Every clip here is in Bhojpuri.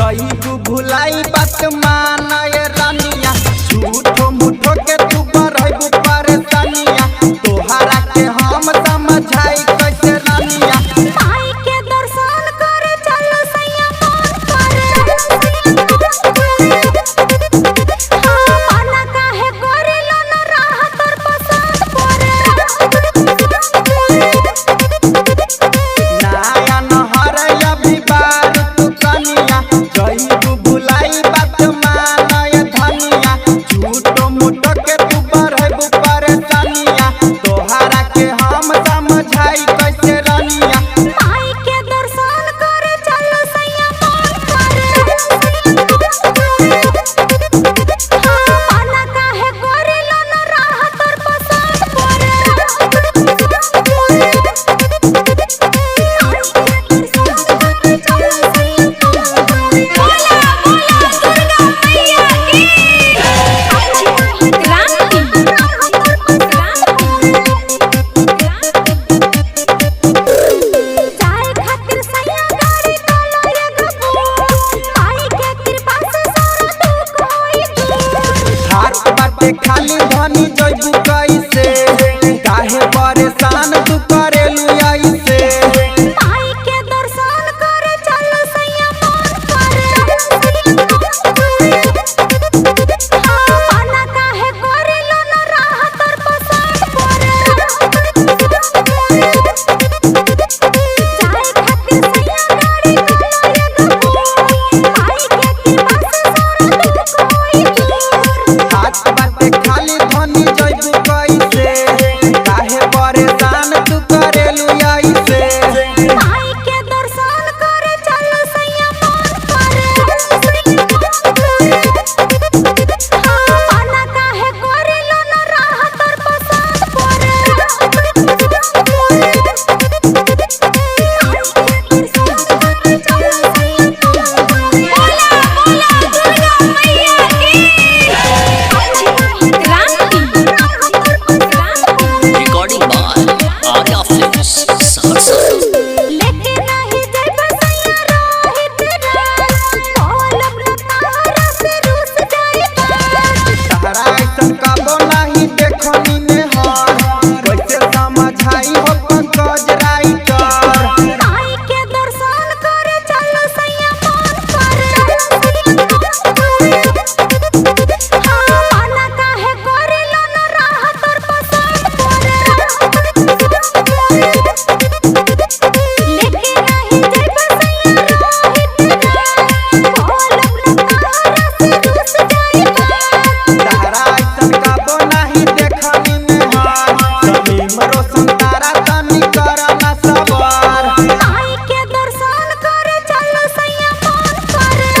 जईबू भुलाई बात मानय रानिया, झूठो मूठो के तू बढ़ैबू परेशानिया। तोहरा के हम समझाई कैसे रानिया। माई के दर्शन करे चलो सैया मन करे। हाँ माना काहे करेला न राह तोर पसंद पड़े। नया नहर अभी बार तू कनिया, जईबू भुलाई बात मानय धनिया, झूठो मूठो के तू बढ़ैबू परेशानिया। तोहरा के हम समझाई कैसे रानिया। माई के दर्शन करे चलो सैया मन करे। हाँ माना काहे करेला न राह तोर पसंद पड़े। बोला बोला दुर्गा मैया की। जाए खातिर सैया गाड़ी काला एगो माई के कृपा से सारा दुख होई दूर। हाथ बाटे खाली धनी जइबू कैसे, काहे परेशान तू करेलू ऐसे। माई के दर्शन करे चलो सैया मन करे। हाँ माना काहे करेला न राह तोर पसंद पड़े। जाए खातिर सैया गाड़ी काला एगो माई के कृपा से सारा दुख होई दूर। हाथ बाटे खाली धनी जइबू कैसे, काहे परेशान तू करेलू ऐसे। माई के दर्शन करे चलो सैया मन करे। हाँ माना काहे करेला न राह तोर पसंद पड़े। बोला बोला दुर्गा मैया की। Recording by Arya Films, Saharsa. लेके नाही जाइब सैया रोहित राज, बोलब न तारा से रूस जाइब। तारा ऐसन कबो नाही देखनी में हर, कैसे समझाई हो पंकज राइटर। माई के दर्शन करे चलो सैया मन करे। हाँ माना काहे करेला न राह तोर पसंद पड़े। लेके नाही जाइब सैया रोहित राज, बोलब न तारा से रूस जाइब। तारा ऐसन कबो नाही देखनी में हर, समीम रोशन तारा तनी करना सबर। माई के दर्शन करे चलो सैया मन करे।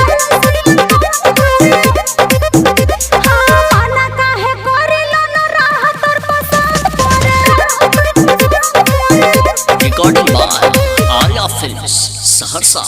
हाँ माना काहे करेला न राह तोर पसंद पड़े। Recording by Arya Films, Saharsa.